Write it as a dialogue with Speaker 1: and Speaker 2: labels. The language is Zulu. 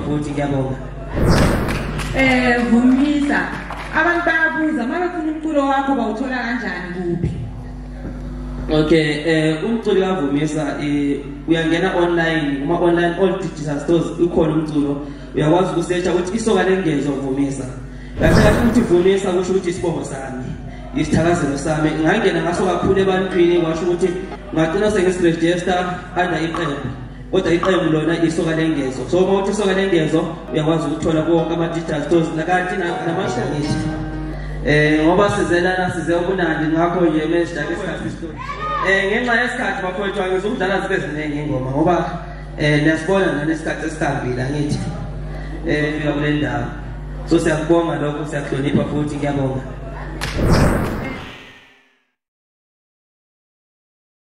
Speaker 1: futhi. Ngiyabonga.
Speaker 2: Vumisa, abantu bayabuza uma befuna umculo wakho bawuthola kanjani, kuphi?
Speaker 1: Okay, umculo kaVumisa, uyangena online, kuma online, all digital stores ukhona umculo. Uyakwazi ukusearcha ukuthi Isoka Lengezo Vumisa. Kahle kahle ukuthi Vumisa kusho ukuthi isibongo sami, isithakazelo sami. Ngangena ngaso kakhulu ebantwini, kwasho ukuthi ngagcina sengisiregister under iqembu, kodwa iqembu lona Isoka Lengezo. So uma uthi Isoka Lengezo, uyakwazi ukuthola konke ama-digital stores nakanti namashanishi, ngoba sizelana size ubunandi. Ngakho nje manje sidake isikhathi isitori, ngenxa yesikhathi bafowethu, angizukudlala zibe ziningi ingoma ngoba niyasibona nanesikhathi esihambile, angithi fika kule ndawo. So siyakubonga lokho, siyakuhlonipha futhi. Ngiyabonga.